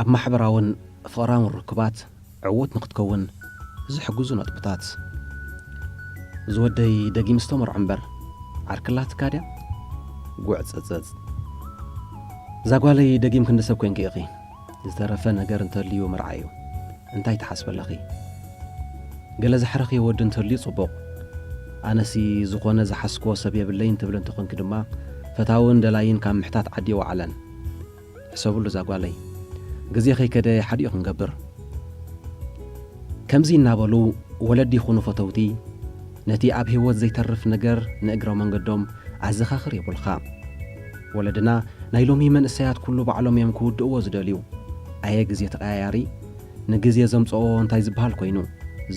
ኣብ ማሕበራውን ፍቕራውን ርክባት ዕዉት ንኽትከውን ዝሕግዙ ነጥብታት። ዝወደይ ደጊም ዝተመርዖ እምበር ዓርክላትካ ድያ? ጉዕ ጽጽጽ። እዛ ጓለይ ደጊም ክንዲ ሰብ ኮይንኪ ኢኺ። ዝተረፈ ነገር እንተልዩ መርዓ እዩ። እንታይ ትሓስበለኺ? ገለ ዘሕረኽዮ ወዲ እንተልዩ ጽቡቕ። ኣነሲ ዝኾነ ዝሓስክዎ ሰብ የብለይን ትብል እንተኾንኪ ድማ፣ ፈታውን ደላይን ካብ ምሕታት ዓዲ ይወዓለን። ሕሰብሉ እዛ ጓለይ። ግዜ ከይከደ ሓዲኡ ክንገብር። ከምዚ እናበሉ ወለዲ ይኹኑ ፈተውቲ፣ ነቲ ኣብ ህይወት ዘይተርፍ ነገር ንእግረ መንገዶም ኣዘኻኽር የብሉኻ። ወለድና ናይ ሎሚ መንእሰያት ኩሉ ባዕሎም እዮም ክውድእዎ ዝደልዩ። ኣየ ግዜ ተቐያያሪ፣ ንግዜ ዘምጽኦ እንታይ ዝበሃል ኮይኑ፣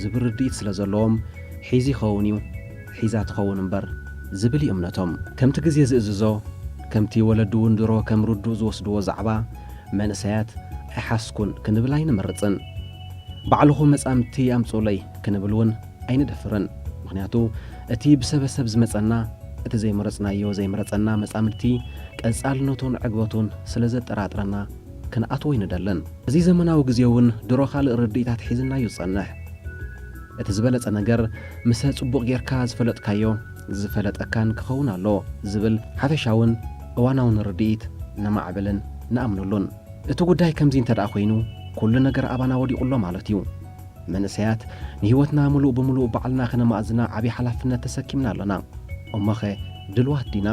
ዝብል ርድኢት ስለ ዘለዎም፣ ሒዙ ይኸውን እዩ፣ ሒዛ ትኸውን እምበር፣ ዝብል እዩ እምነቶም። ከምቲ ግዜ ዝእዝዞ፣ ከምቲ ወለዲ እውን ድሮ ከም ርዱእ ዝወስድዎ ዛዕባ፣ መንእሰያት ኣይሓስኩን ክንብል ኣይንመርጽን። ባዕልኹም መጻምድቲ ኣምጽኡለይ ክንብል እውን ኣይንደፍርን። ምኽንያቱ፣ እቲ ብሰበሰብ ዝመጸና፣ እቲ ዘይመረጽናዮ ዘይመረጸና መጻምድቲ፣ ቀጻልነቱን ዕግበቱን ስለ ዘጠራጥረና፣ ክንኣትዎ ኣይንደልን። እዚ ዘመናዊ ግዜ እውን ድሮ ካልእ ርድኢታት ሒዝናዮ ዝጸንሕ። እቲ ዝበለጸ ነገር፣ ምሰ ጽቡቕ ጌርካ ዝፈለጥካዮ፣ ዝፈለጠካን ክኸውን ኣለዎ ዝብል ሓፈሻውን እዋናውን ርድኢት ነማዕብልን ንኣምነሉን። እቲ ጉዳይ ከምዚ እንተ ደኣ ኮይኑ፣ ኩሉ ነገር ኣባና ወዲቑ ኣሎ ማለት እዩ። መንእሰያት፣ ንህይወትና ምሉእ ብምሉእ ባዕልና ከነማእዝና ዓቢ ሓላፍነት ተሰኪምና ኣለና። እሞኸ ድልዋት ዲና?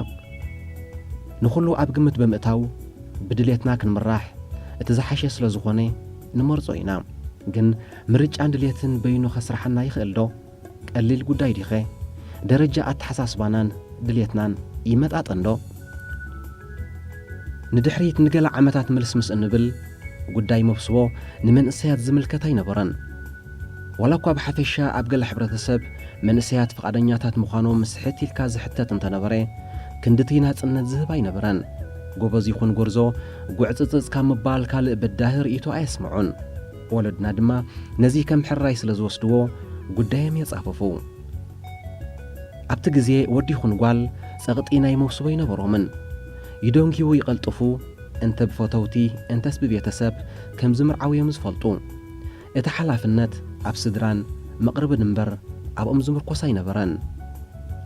ንኹሉ ኣብ ግምት ብምእታው፣ ብድሌትና ክንምራሕ እቲ ዝሓሸ ስለ ዝኾነ ንመርጾ ኢና። ግን ምርጫን ድሌትን በይኑ ከስርሓና ይኽእል ዶ? ቀሊል ጉዳይ ዲኸ? ደረጃ ኣተሓሳስባናን ድሌትናን ይመጣጠን ዶ? ንድሕሪት ንገለ ዓመታት ምልስምስ እንብል፣ ጉዳይ መብስቦ ንመንእሰያት ዝምልከት ኣይነበረን። ዋላ እኳ ብሓፈሻ ኣብ ገለ ሕብረተሰብ መንእሰያት ፍቓደኛታት ምዃኖም ስሕት ኢልካ ዝሕተት እንተነበረ፣ ክንድቲ ናጽነት ዝህብ ኣይነበረን። ጎበዝ ይኹን ጎርዞ፣ ጉዕጽጽጽ ካብ ምባል ካልእ በዳሂ ርእይቶ ኣየስምዑን። ወለድና ድማ ነዚ ከም ሕራይ ስለ ዝወስድዎ፣ ጉዳዮም የጻፍፉ። ኣብቲ ግዜ ወዲ ይኹን ጓል ጸቕጢ ናይ መውስቦ ኣይነበሮምን። ይደንግዩ ይቐልጥፉ፣ እንተ ብፈተውቲ እንተስ ብቤተሰብ ከም ዝምርዓው እዮም ዝፈልጡ። እቲ ሓላፍነት ኣብ ስድራን መቕርብን እምበር ኣብኦም ዝምርኮስ ኣይነበረን።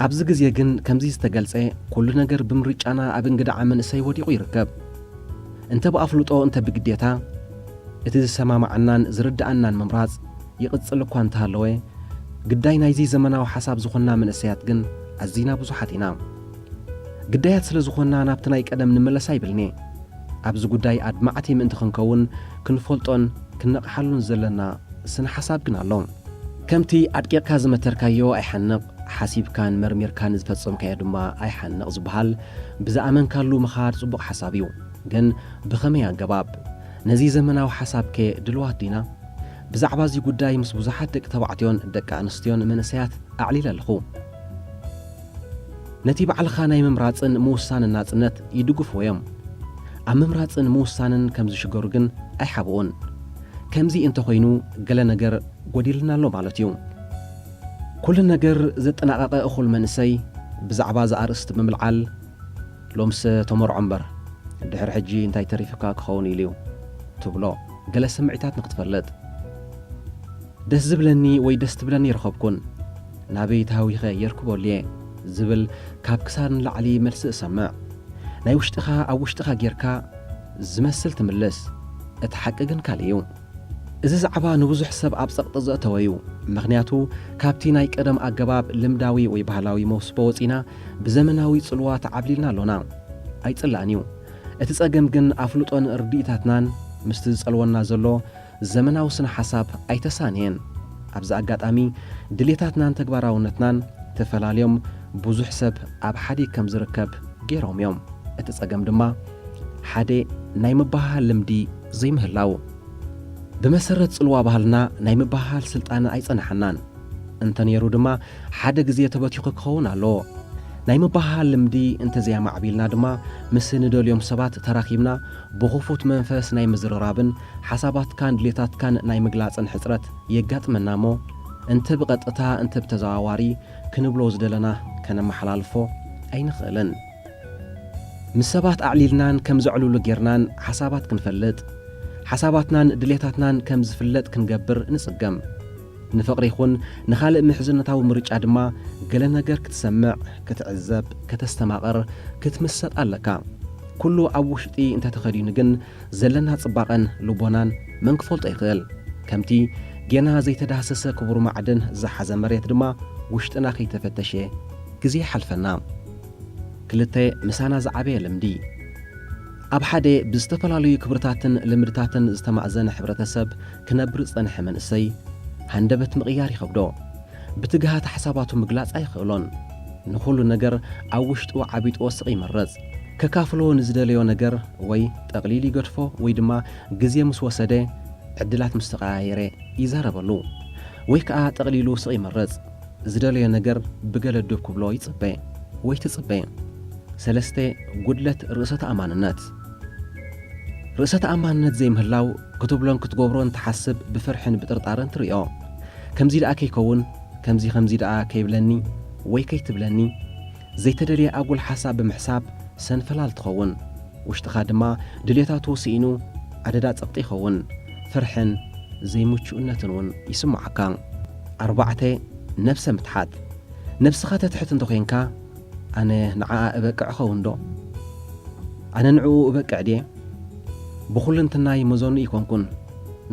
ኣብዚ ግዜ ግን ከምዚ ዝተገልጸ ኩሉ ነገር ብምርጫና ኣብ እንግድዓ መንእሰይ ወዲቑ ይርከብ። እንተ ብኣፍልጦ እንተ ብግዴታ፣ እቲ ዝሰማማዓናን ዝርድኣናን ምምራጽ ይቕጽል እኳ እንተሃለወ፣ ግዳይ ናይዚ ዘመናዊ ሓሳብ ዝኾንና መንእሰያት ግን ኣዚና ብዙሓት ኢና። ግዳያት ስለ ዝኾንና ናብቲ ናይ ቀደም ንምለስ ኣይብልን'የ። ኣብዚ ጉዳይ ኣድማዕቲ ምእንቲ ክንከውን ክንፈልጦን ክነቕሓሉን ዘለና ስነ ሓሳብ ግን ኣሎ። ከምቲ ኣድቂቕካ ዝመተርካዮ ኣይሓንቕ፣ ሓሲብካን መርሚርካን ዝፈጸምካዮ ድማ ኣይሓንቕ ዝበሃል፣ ብዝኣመንካሉ ምኻድ ጽቡቕ ሓሳብ እዩ። ግን ብኸመይ ኣገባብ? ነዚ ዘመናዊ ሓሳብከ ድልዋት ዲና? ብዛዕባ እዚ ጉዳይ ምስ ብዙሓት ደቂ ተባዕትዮን ደቂ ኣንስትዮን መንእሰያት ኣዕሊለ ኣለኹ። ነቲ ባዕልኻ ናይ ምምራጽን ምውሳንን ናጽነት ይድግፍዎ እዮም። ኣብ ምምራጽን ምውሳንን ከም ዝሽገሩ ግን ኣይሓብኡን። ከምዚ እንተኾይኑ ገለ ነገር ጎዲልና ኣሎ ማለት እዩ። ኩሉ ነገር ዘጠናቐቐ እኹል መንእሰይ ብዛዕባ እዛ ኣርእስቲ ብምልዓል፣ ሎምሰ ተመርዖ እምበር፣ ድሕሪ ሕጂ እንታይ ተሪፉካ ክኸውን ኢሉ እዩ ትብሎ፣ ገለ ስምዒታት ንኽትፈልጥ። ደስ ዝብለኒ ወይ ደስ ትብለኒ ይረኸብኩን፣ ናበይ ተሃዊኸ የርክበሉ እየ ዝብል ካብ ክሳድ ንላዕሊ መልሲ እሰምዕ። ናይ ውሽጥኻ ኣብ ውሽጥኻ ጌርካ ዝመስል ትምልስ፣ እቲ ሓቂ ግን ካልእ እዩ። እዚ ዛዕባ ንብዙሕ ሰብ ኣብ ጸቕጢ ዘእተወ እዩ። ምኽንያቱ፣ ካብቲ ናይ ቀደም ኣገባብ ልምዳዊ ወይ ባህላዊ መውስቦ ወጺና ብዘመናዊ ጽልዋ ተዓብሊልና ኣሎና። ኣይጽላእን እዩ። እቲ ጸገም ግን ኣፍልጦን ርድኢታትናን ምስቲ ዝጸልወና ዘሎ ዘመናዊ ስነ ሓሳብ ኣይተሳነየን። ኣብዚ ኣጋጣሚ፣ ድሌታትናን ተግባራውነትናን ተፈላልዮም ብዙሕ ሰብ ኣብ ሓዲግ ከም ዝርከብ ገይሮም እዮም። እቲ ጸገም ድማ ሓደ ናይ ምብህሃል ልምዲ ዘይምህላው። ብመሰረት ጽልዋ ባህልና ናይ ምብህሃል ስልጣነ ኣይጸንሓናን። እንተ ነይሩ ድማ ሓደ ግዜ ተበቲኹ ክኸውን ኣለዎ። ናይ ምብህሃል ልምዲ እንተ ዘያማዕቢልና ድማ ምስ ንደልዮም ሰባት ተራኺብና ብኽፉት መንፈስ ናይ ምዝርራብን ሓሳባትካን ድሌታትካን ናይ ምግላጽን ሕጽረት የጋጥመና እሞ፣ እንተ ብቐጥታ እንተ ብተዘዋዋሪ ክንብሎ ዝደለና ከነመሓላልፎ ኣይንኽእልን። ምስ ሰባት ኣዕሊልናን ከም ዘዕልሉ ጌርናን ሓሳባት ክንፈልጥ፣ ሓሳባትናን ድሌታትናን ከም ዝፍለጥ ክንገብር ንጽገም። ንፍቕሪ ይኹን ንኻልእ ምሕዝነታዊ ምርጫ ድማ ገለ ነገር ክትሰምዕ፣ ክትዕዘብ፣ ከተስተማቕር፣ ክትምሰጥ ኣለካ። ኩሉ ኣብ ውሽጢ እንተተኸዲኑ ግን ዘለና ጽባቐን ልቦናን መን ክፈልጦ ይኽእል? ከምቲ ጌና ዘይተዳህሰሰ ክቡር ማዕድን ዝሓዘ መሬት ድማ ውሽጥና ከይተፈተሸ ግዜ ይሓልፈና። ክልተ፣ ምሳና ዝዓበየ ልምዲ። ኣብ ሓደ ብዝተፈላለዩ ክብርታትን ልምድታትን ዝተማእዘነ ሕብረተሰብ ክነብር ዝጸንሐ መንእሰይ፣ ሃንደበት ምቕያር ይኸብዶ። ብትግሃት ሓሳባቱ ምግላጽ ኣይኽእሎን። ንኹሉ ነገር ኣብ ውሽጡ ዓቢጥዎ ስቕ ይመርጽ። ከካፍሎ ንዝደለዮ ነገር ወይ ጠቕሊሉ ይገድፎ ወይ ድማ ግዜ ምስ ወሰደ፣ ዕድላት ምስ ተቐያየረ ይዛረበሉ። ወይ ከኣ ጠቕሊሉ ስቕ ይመርጽ። ዝደለዮ ነገር ብገለ ዱብ ክብሎ ይጽበ ወይ ትጽበ። ሰለስተ፣ ጉድለት ርእሰ ተኣማንነት። ርእሰ ተኣማንነት ዘይምህላው ክትብሎን ክትገብሮን ትሓስብ ብፍርሕን ብጥርጣረን ትርእዮ። ከምዚ ደኣ ከይከውን፣ ከምዚ ከምዚ ደኣ ከይብለኒ ወይ ከይትብለኒ፣ ዘይተደልየ ኣጉል ሓሳብ ብምሕሳብ ሰንፈላል ትኸውን። ውሽጥኻ ድማ ድሌታቱ ስኢኑ ኣደዳ ጸቕጢ ይኸውን። ፍርሕን ዘይምቹእነትን እውን ይስምዓካ። ኣርባዕተ፣ ነብሰ ምትሓት። ነብስኻ ተትሕት እንተኾይንካ፣ ኣነ ንዓኣ እበቅዕ እኸውን ዶ? ኣነ ንዕኡ እበቅዕ ድየ? ብኹልንትናይ መዞኑ ኣይኮንኩን።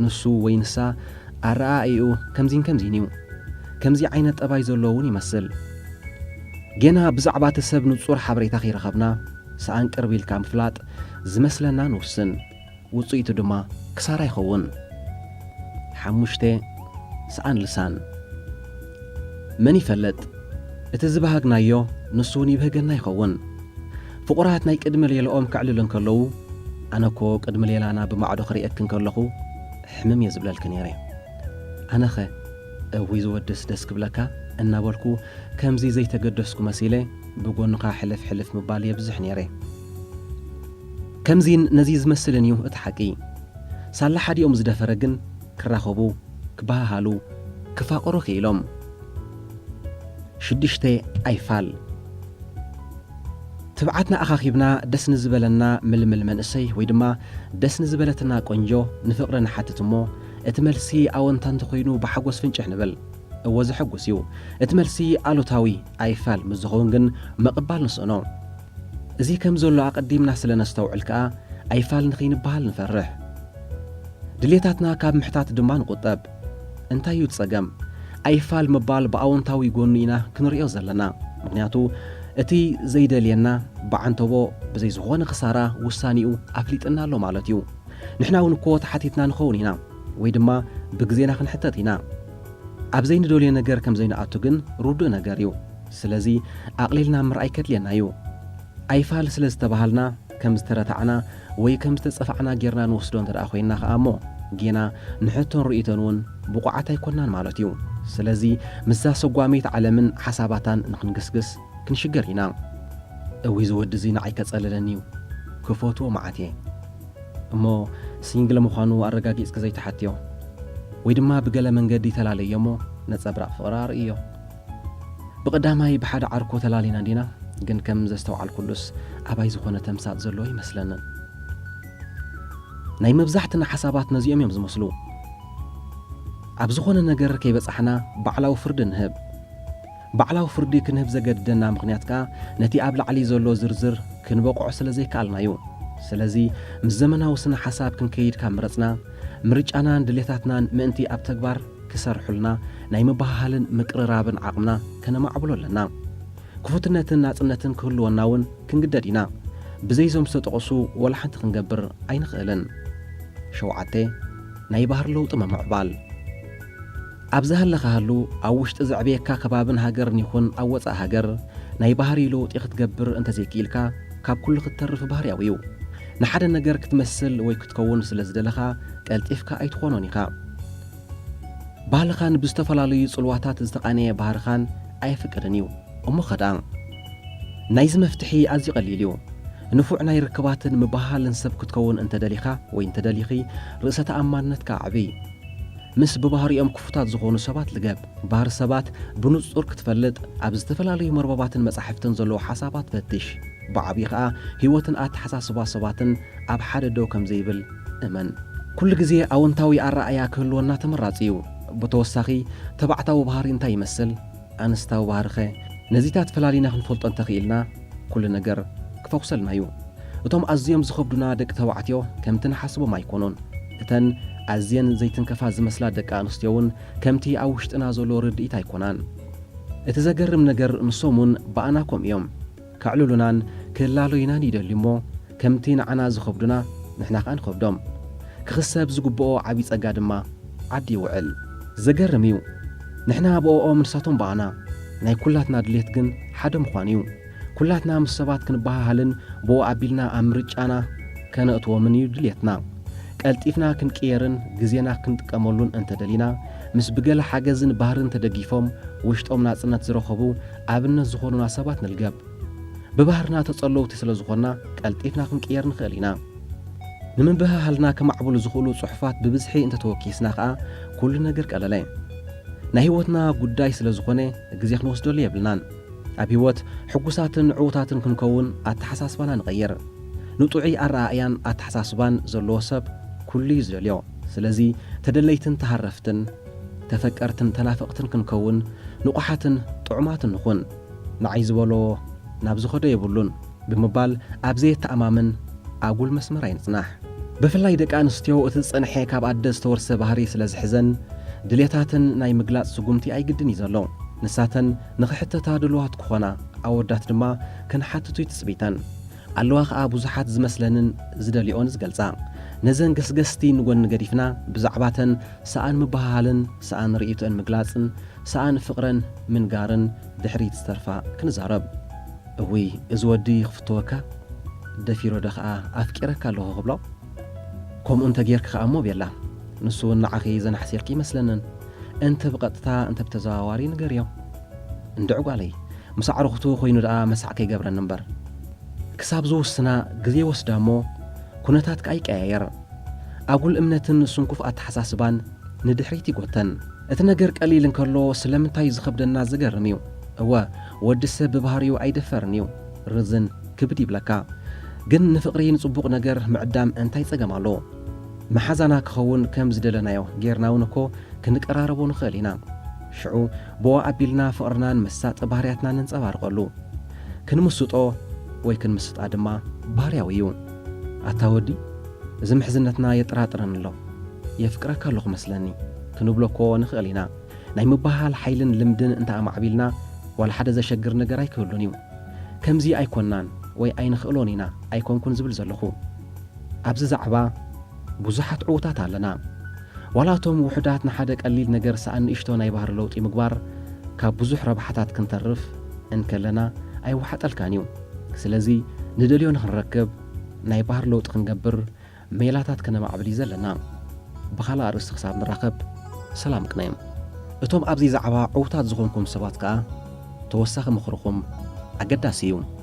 ንሱ ወይ ንሳ ኣረኣእይኡ ከምዚን ከምዚን እዩ። ከምዚ ዓይነት ጠባይ ዘለዎ እውን ይመስል። ጌና ብዛዕባ እቲ ሰብ ንጹር ሓበሬታ ከይረኸብና፣ ሰኣን ቅርብ ኢልካ ምፍላጥ ዝመስለና ንውስን። ውጽኢቱ ድማ ክሳራ ይኸውን። ሓሙሽተ፣ ሰኣን ልሳን። መን ይፈልጥ? እቲ ዝበሃግናዮ ንሱ እውን ይብህገና ይኸውን። ፍቑራት ናይ ቅድሚ ሌላኦም ከዕልሉ እንከለዉ፣ ኣነ እኮ ቅድሚ ሌላና ብማዕዶ ክርእየኪ እንከለኹ ሕምም እየ ዝብለልኪ ነይረ። ኣነኸ፣ እውይ ዝወድስ ደስ ክብለካ እናበልኩ ከምዚ ዘይተገደስኩ መሲለ ብጎንኻ ሕልፍ ሕልፍ ምባል የብዝሕ ነይረ። ከምዚን ነዚ ዝመስልን እዩ እቲ ሓቂ። ሳላ ሓዲኦም ዝደፈረ ግን ክራኸቡ፣ ክበሃሃሉ፣ ክፋቐሩ ክኢሎም። ሽዱሽተ፣ ኣይፋል። ትብዓትና ኣኻኺብና ደስ ንዝበለና ምልምል መንእሰይ ወይ ድማ ደስ ንዝበለትና ቆንጆ ንፍቕሪ ንሓትት እሞ፣ እቲ መልሲ ኣወንታ እንተኾይኑ ብሓጎስ ፍንጭሕ ንብል። እወ ዘሐጉስ እዩ። እቲ መልሲ ኣሉታዊ ኣይፋል ምስ ዝኸውን ግን ምቕባል ንስእኖ። እዚ ከም ዘሎ ኣቐዲምና ስለ ነስተውዕል ከኣ ኣይፋል ንኸይንበሃል ንፈርሕ። ድሌታትና ካብ ምሕታት ድማ ንቑጠብ። እንታይ እዩ እቲ ጸገም? ኣይፋል ምባል ብኣወንታዊ ጎኑ ኢና ክንርእዮ ዘለና። ምኽንያቱ እቲ ዘይደልየና ብዓንተቦ ብዘይ ዝኾነ ክሳራ ውሳኔኡ ኣፍሊጥና ኣሎ ማለት እዩ። ንሕና እውን እኮ ተሓቲትና ንኸውን ኢና ወይ ድማ ብግዜና ክንሕተት ኢና። ኣብ ዘይንደልዮ ነገር ከም ዘይንኣቱ ግን ርዱእ ነገር እዩ። ስለዚ ኣቕሊልና ምርኣይ ከድልየና እዩ። ኣይፋል ስለ ዝተባሃልና ከም ዝተረታዕና ወይ ከም ዝተጸፋዕና ጌርና ንወስዶ እንተ ደኣ ኮይንና ከኣ እሞ ጌና ንሕቶን ርእይቶን እውን ብቑዓት ኣይኮንናን ማለት እዩ። ስለዚ ምስዛ ሰጓሚት ዓለምን ሓሳባታን ንኽንግስግስ ክንሽገር ኢና። እውይ እዚ ወዲ እዚ ንዓይ ከጸልለኒ እዩ፣ ክፈትዎ መዓት እየ። እሞ ሲንግል ምዃኑ ኣረጋጊጽኪ ዘይትሓትዮ ወይ ድማ ብገለ መንገዲ ተላለዮ እሞ ነጸብራቕ ፍቕሪ ኣርእዮ። ብቐዳማይ ብሓደ ዓርኮ ተላሊና እንዲና፣ ግን ከም ዘስተውዓልኩሉስ ኣባይ ዝኾነ ተምሳጥ ዘሎ ይመስለንን። ናይ መብዛሕትና ሓሳባት ነዚኦም እዮም ዝመስሉ። ኣብ ዝኾነ ነገር ከይበጻሕና ባዕላዊ ፍርዲ ንህብ። ባዕላዊ ፍርዲ ክንህብ ዘገድደና ምኽንያት ከኣ ነቲ ኣብ ላዕሊ ዘሎ ዝርዝር ክንበቕዖ ስለ ዘይከኣልና እዩ። ስለዚ ምስ ዘመናዊ ስነ ሓሳብ ክንከይድ ካብ መረጽና፣ ምርጫናን ድሌታትናን ምእንቲ ኣብ ተግባር ክሰርሑልና ናይ ምብህሃልን ምቅርራብን ዓቕምና ከነማዕብሎ ኣለና። ክፉትነትን ናጽነትን ክህልወና እውን ክንግደድ ኢና። ብዘይ እዞም ዝተጠቕሱ ወላ ሓንቲ ክንገብር ኣይንኽእልን። ሸውዓተ፣ ናይ ባህሪ ለውጢ ምምዕባል። ኣብ ዝሃለኻ ሃሉ፣ ኣብ ውሽጢ ዘዕብየካ ከባብን ሃገርን ይኹን ኣብ ወጻኢ ሃገር ናይ ባህሪ ለውጢ ክትገብር እንተዘይክኢልካ፣ ካብ ኩሉ ክትተርፍ ባህርያዊ እዩ። ንሓደ ነገር ክትመስል ወይ ክትከውን ስለ ዝደለኻ፣ ቀልጢፍካ ኣይትኾኖን ኢኻ። ባህልኻን ብዝተፈላለዩ ጽልዋታት ዝተቓነየ ባህርኻን ኣየፍቅድን እዩ። እሞ ኸ ደኣ? ናይዚ መፍትሒ ኣዝዩ ቀሊል እዩ። ንፉዕ ናይ ርክባትን ምብህሃልን ሰብ ክትከውን እንተደሊኻ ወይ እንተደሊኺ፣ ርእሰ ተኣማንነትካ ኣዕቢ። ምስ ብባህሪኦም ክፉታት ዝኾኑ ሰባት ልገብ። ባህሪ ሰባት ብንጹር ክትፈልጥ፣ ኣብ ዝተፈላለዩ መርበባትን መጻሕፍትን ዘለዉ ሓሳባት ፈትሽ። ብዓብዪ ኸኣ ህይወትን ኣተሓሳስባ ሰባትን ኣብ ሓደ ደው ከም ዘይብል እመን። ኩሉ ግዜ ኣወንታዊ ኣረኣእያ ክህልወና ተመራጺ እዩ። ብተወሳኺ፣ ተባዕታዊ ባህሪ እንታይ ይመስል? ኣንስታዊ ባህሪኸ? ነዚታት ፈላሊና ክንፈልጦ እንተኽኢልና፣ ኩሉ ነገር ክፈኹሰልና እዩ። እቶም ኣዝዮም ዝኸብዱና ደቂ ተባዕትዮ ከምቲ ንሓስቦም ኣይኮኑን። እተን ኣዝየን ዘይትንከፋ ዝመስላ ደቂ ኣንስትዮ እውን ከምቲ ኣብ ውሽጥና ዘሎ ርድኢት ኣይኮናን። እቲ ዘገርም ነገር፣ ንሶም እውን ብኣና ከምኡ እዮም። ከዕልሉናን ክላለዩናን ይደልዩ እሞ፣ ከምቲ ንዓና ዝኸብዱና ንሕና ከኣ ንኸብዶም። ክኽሰብ ዝግብኦ ዓቢ ጸጋ ድማ ዓዲ ይውዕል። ዘገርም እዩ። ንሕና ብኦኦም፣ ንሳቶም ብኣና። ናይ ኩላትና ድሌት ግን ሓደ ምዃን እዩ። ኩላትና ምስ ሰባት ክንበሃሃልን ብኡ ኣቢልና ኣብ ምርጫና ከነእትዎምን እዩ ድሌትና። ቀልጢፍና ክንቅየርን ግዜና ክንጥቀመሉን እንተደሊና፣ ምስ ብገለ ሓገዝን ባህርን ተደጊፎም ውሽጦም ናጽነት ዝረኸቡ ኣብነት ዝኾኑና ሰባት ንልገብ። ብባህርና ተጸለውቲ ስለ ዝኾንና፣ ቀልጢፍና ክንቅየር ንኽእል ኢና። ንምብህሃልና ከማዕብሉ ዝኽእሉ ጽሑፋት ብብዝሒ እንተተወኪስና ኸኣ፣ ኩሉ ነገር ቀለለ። ናይ ህይወትና ጉዳይ ስለ ዝኾነ፣ ግዜ ክንወስደሉ የብልናን። ኣብ ህይወት ሕጉሳትን ዕዉታትን ክንከውን፣ ኣተሓሳስባና ንቐይር። ንጥዑይ ኣረኣእያን ኣተሓሳስባን ዘለዎ ሰብ፣ ኩሉ እዩ ዝደልዮ። ስለዚ፣ ተደለይትን ተሃረፍትን፣ ተፈቀርትን ተናፈቕትን ክንከውን፣ ንቑሓትን ጥዑማትን ንኹን። ንዓይ ዝበሎ ናብ ዝኸዶ የብሉን ብምባል፣ ኣብ ዘየተኣማምን ኣጉል መስመር ኣይንጽናሕ። ብፍላይ ደቂ ኣንስትዮ፣ እቲ ዝጸንሐ ካብ ኣደ ዝተወርሰ ባህሪ ስለ ዝሕዘን፣ ድሌታተን ናይ ምግላጽ ስጉምቲ ኣይግድን እዩ ዘሎ። ንሳተን ንኽሕተታ ድሉዋት ክኾና፣ ኣወዳት ድማ ክንሓትቱ እዩ ትጽቢተን። ኣለዋ ኸኣ ብዙሓት ዝመስለንን ዝደልዮን ዝገልጻ። ነዘን ገስገስቲ ንጎኒ ገዲፍና፣ ብዛዕባተን ሰኣን ምብህሃልን ሰኣን ርእይቶአን ምግላጽን ሰኣን ፍቕረን ምንጋርን ድሕሪት ዝተርፋ ክንዛረብ። እውይ፣ እዚ ወዲ ክፍተወካ? ደፊሮ ዶ ኸኣ ኣፍቂረካ ኣለኹ ክብሎ? ከምኡ እንተ ጌርኪ ኸኣ እሞ ቤላ፣ ንሱ እውን ንዓኺ ዘናሕሲርኪ ይመስለንን። እንተ ብቐጥታ እንተ ብተዘዋዋሪ ንገርዮ። እንድዒ ጓለይ፣ ምስ ኣዕሩኽቱ ኾይኑ ደኣ መሳዕ ከይገብረኒ እምበር። ክሳብ ዝውስና ግዜ ይወስዳ እሞ፣ ኩነታት ከኣ ይቀያየር። ኣጉል እምነትን ስንኩፍ ኣተሓሳስባን ንድሕሪት ይጎተን። እቲ ነገር ቀሊል እንከሎ፣ ስለምንታይ እዩ ዝኸብደና ዝገርም እዩ። እወ፣ ወዲ ሰብ ብባህሪኡ ኣይደፈርን እዩ። ርዝን ክብድ ይብለካ። ግን ንፍቕሪ፣ ንጽቡቕ ነገር ምዕዳም እንታይ ጸገም ኣሎ? መሓዛና ክኸውን ከም ዝደለናዮ ጌርና እውን እኮ ክንቀራረቦ ንኽእል ኢና። ሽዑ ብኡ ኣቢልና ፍቕርናን መሳጢ ባህርያትናን ነንጸባርቐሉ። ክንምስጦ ወይ ክንምስጣ ድማ ባህርያዊ እዩ። ኣታ ወዲ፣ እዚ ምሕዝነትና የጠራጥረኒ ኣሎ። የፍቅረካ ኣለኹ መስለኒ ክንብሎ እኮ ንኽእል ኢና። ናይ ምብህሃል ሓይልን ልምድን እንተ ኣማዕቢልና፣ ዋላ ሓደ ዘሸግር ነገር ኣይክህሉን እዩ። ከምዚ ኣይኮናን ወይ ኣይንኽእሎን ኢና ኣይኮንኩን ዝብል ዘለኹ። ኣብዚ ዛዕባ ብዙሓት ዕዉታት ኣለና። ዋላ እቶም ውሑዳት ንሓደ ቀሊል ነገር ሰኣን ንእሽቶ ናይ ባህሪ ለውጢ ምግባር ካብ ብዙሕ ረብሓታት ክንተርፍ እንከለና ኣይወሓጠልካን እዩ። ስለዚ ንደልዮ ንኽንረክብ ናይ ባህሪ ለውጢ ክንገብር ሜላታት ከነማዕብል እዩ ዘለና። ብኻልእ ኣርእስቲ ክሳብ ንራኸብ ሰላም ቅነ። እቶም ኣብዚ ዛዕባ ዕዉታት ዝኾንኩም ሰባት ከኣ ተወሳኺ ምኽርኹም ኣገዳሲ እዩ።